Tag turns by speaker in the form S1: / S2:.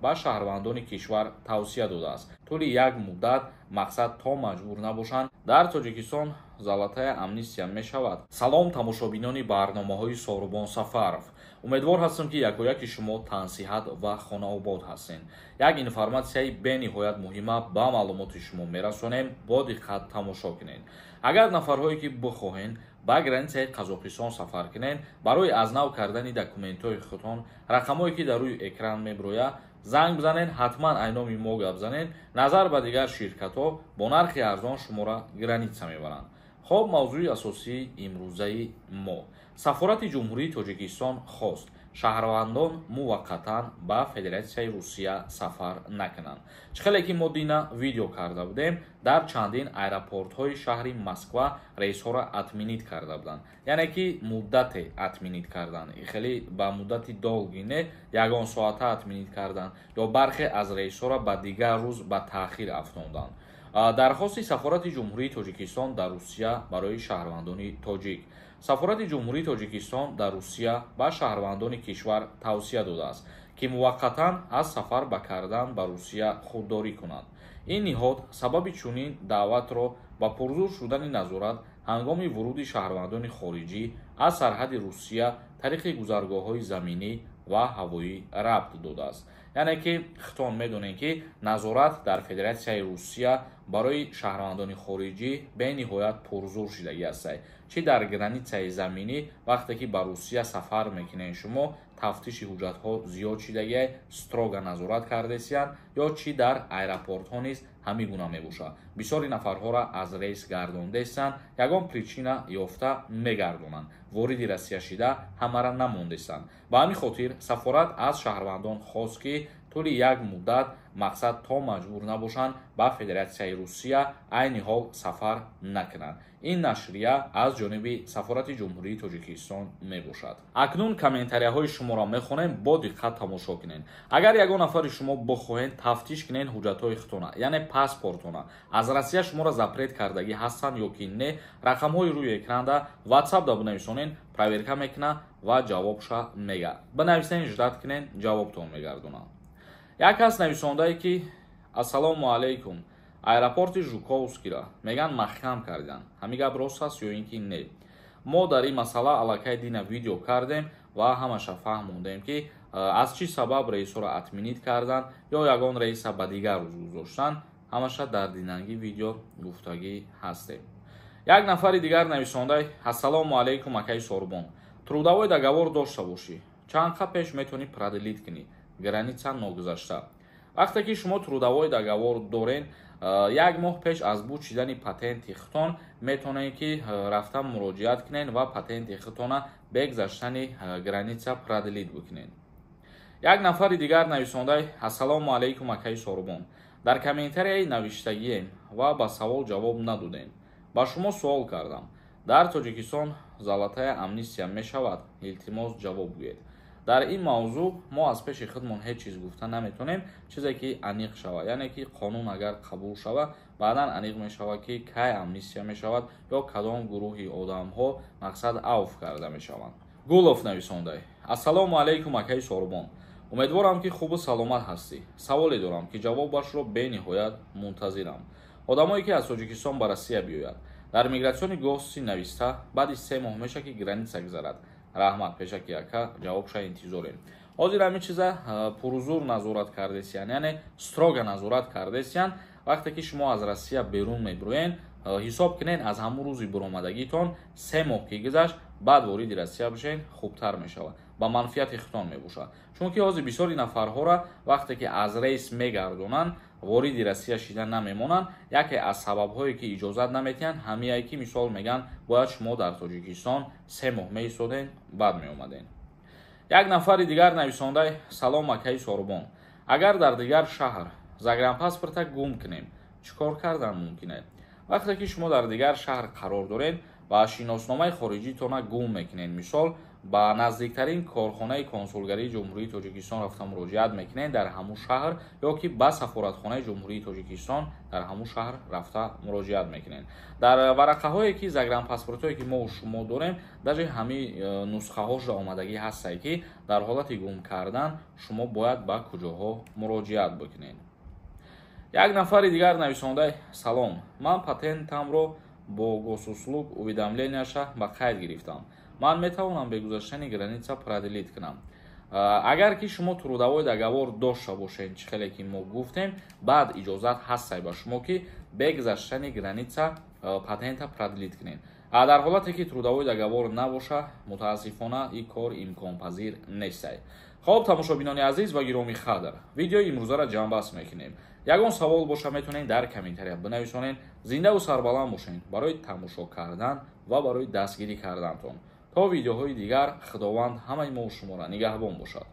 S1: ба шаҳрвандони кишвар тавсия додааст, тӯли як муддат, мақсад, то маҷбур набошанд. Дар Тоҷикистон золотая амнистия мешавад? Салом, тамошобинони барномаҳои Сорубон Сафаров. Умедвор ҳастам, ки якояки шумо тансиҳат ва хонаобод ҳастед. Як информатсияи бениҳоят муҳима ба маълумоти шумо мерасонем, бо диққат тамошо кунед. Агар нафарҳое ки бихоҳед ба границаи Қазоқистон сафар кунед, барои аз нав кардани документҳои худтон рақамҳое ки дар рӯи экран мебирояд, занг бизанед, ҳатман ай номи мо гап занед. Назар ба дигар ширкатҳо бо нархи арзон шуморо граница мебаранд. Хоб, мавзӯи асосии имрӯзаи мо: Сафорати Ҷумҳурии Тоҷикистон хост, шаҳрвандон муваққатан ба Федератсияи Русия сафар накунанд. Чӣ хеле ки мо дина видео карда будем, дар чандин аэропортҳои шаҳри Москва рейсҳоро отменить карда буданд, яъне ки муддате отменить карданд, хеле ба муддати долгий не, ягон соата отменить карданд ё бархе аз рейсҳоро ба дигар рӯз ба таъхир афтонданд. Дархости Сафорати Ҷумҳурии Тоҷикистон дар Русия барои шаҳрвандони тоҷик. Сафорати Ҷумҳурии Тоҷикистон дар Русия ба шаҳрвандони кишвар тавсия додааст, ки муваққатан аз сафар ба кардан ба Русия худдорӣ кунанд. Ин ниҳод сабаби чунин даъватро ба пурзур шудани назорат ҳангоми вуруди шаҳрвандони хориҷӣ аз сарҳади Русия тариқи гузаргоҳҳои заминӣ ва ҳавоӣ рабт додааст. Яъне ки хитон медонем, ки назорат дар Федератсияи Русия барои шаҳрвандони хориҷӣ бениҳоят пурзур шудагӣ ҳастад. Чӣ дар границаи заминӣ, вақте ки ба Русия сафар мекунед шумо, тафтиши ҳуҷҷатҳо зиёд шудагиай, строго назорат кардесиянд, ё чӣ дар аэропортҳо низ ҳамин гуна мебошад. Бисёри нафарҳоро аз рейс гардондестанд, ягон причина ёфта мегардонанд, вориди Россия шида ҳамара намондестанд. Ба ҳамин хотир сафорат аз шаҳрвандон хост, ки тӯли як муддат, мақсад, то маҷбур набошанд, ба Федератсияи Русия айни ҳол сафар накунанд. Ин нашрия аз ҷониби Сафорати Ҷумҳурии Тоҷикистон мебошад. Акнун комментарияҳои шуморо мехонем, бо диққат тамошо кунед. Агар ягон нафари шумо бихоҳед тафтиш кунед ҳуҷҷатҳои худтона, яъне паспортона, аз Россия шуморо запрет кардагӣ ҳастанд ё ки не, рақамҳои рӯи экранда WhatsApp да бинависонед, проверка мекунад ва ҷавобша мега. Бинависен, ждать кунед, ҷавобтон мегардонад. Як кас нависондае, ки ассалому алайкум, аэропорти Жуковскира меган маҳкам карданд, ҳамин гап рост аст ё ин ки не? Мо дар ин масъала аллакай дина видео кардем ва ҳамаша фаҳмондем, ки аз чӣ сабаб рейсҳоро отменить карданд ё ягон рейса ба дигар рӯз гузоштанд. Ҳамаша дар динангӣ видео гуфтагӣ ҳастем. Як нафари дигар нависондай: ассалому алайкум, акаи Сорбон, трудовой договор дошта бошӣ, чанд қа пеш метавонӣ продлить кунӣ, граница ногузашта? Вақте ки шумо трудовой договор дорен, як моҳ пеш аз буд шидани патенти худтон метавонед, ки рафта муроҷиат кунед ва патенти худтона бегузаштани граница продлить бикунед. Як нафари дигар нависондай: ассалому алайкум, акаи Сорбон, дар комментарияи навиштагием ва ба савол ҷавоб надодем. Ба шумо суол кардам: дар Тоҷикистон золотая амнистия мешавад? Илтимос, ҷавоб гӯед. Дар ин мавзӯъ мо аз пеши худмон ҳеҷ чиз гуфта наметавонем. Чизе ки аниқ шавад, яъне ки қонун агар қабул шавад, баъдан аниқ мешавад, ки кай амнистия мешавад ё кадом гурӯҳи одамҳо, мақсад, авф карда мешаванд. Гулов нависондай: ассалому алайкум, акаи Сорбон, умедворам, ки хубу саломат ҳастӣ. Саволе дорам, ки ҷавобашро бениҳоят мунтазирам. Одамое ки аз Тоҷикистон ба Россия биёяд, дар миграционный гости нависта, баъди 3 моҳ меша ки граница гузарад? Раҳмат пешаки, ака, ҷавобша интизорем. Ҳозир ҳамин чиза пурзур назорат кардесиян, яъне строго назорат кардесиян. Вақте ки шумо аз Россия берун мебироен, ҳисоб кунед, аз ҳамун рӯзи буромадагитон 3 моҳ ки гузашт, баъд вориди Россия бишед, хубтар мешавад, ба манфиати худтон мебошад. Чунки ҳозир бисёри нафарҳоро вақте ки аз рейс мегардонанд, вориди Россия шида намемонанд. Яке аз сабабҳое ки иҷозат наметиҳанд ҳамияе, ки мисол мегӯянд, бояд шумо дар Тоҷикистон 3 моҳ меистоден, баъд меомаден. Як нафари дигар нависондай: салом, акаи Сорбон, агар дар дигар шаҳр загранпаспорта гум кунем, чӣ кор кардан мумкин аст? Вақте ки шумо дар дигар шаҳр қарор доред ва шиносномаи хориҷитона гум мекунед, мисол. Ба наздиктарин корхонаи консулгарии Ҷумҳурии Тоҷикистон рафта муроҷиат мекунед дар ҳамун шаҳр ё ки ба сафоратхонаи Ҷумҳурии Тоҷикистон дар ҳамун шаҳр рафта муроҷиат мекунед. Дар варақаҳое ки загранпаспортҳое ки мо шумо дорем, даже ҳамин нусхаҳошда омадагӣ ҳастае, ки дар ҳолати гум кардан шумо бояд ба куҷоҳо муроҷиат бикунед. Як нафари дигар нависонда: «Салом, ман патентамро бо Госуслуг уведомленияша ба қайд гирифтам. Ман метавонам бе гузаштани граница продлить кунам?» Агар ки шумо трудовой договор дошта бошед, чӣ хеле ки мо гуфтем, баъд иҷозат ҳастай ба шумо, ки бе гузаштани граница патента продлить кунед. А дар ҳолате ки трудовой договор набоша, мутаассифона, ин кор имконпазир нестай. Хоб, тамошобинони азиз ва гиромӣ қадр, видеои имрӯзаро ҷамъбаст мекунем. Ягон савол боша, метавонед дар комментария бинависонед. Зиндаву сарбаланд бошед. Барои тамошо кардан ва барои дастгирӣ кардантон то видеоҳои дигар Худованд ҳамаи мо шуморо нигаҳбон бошад.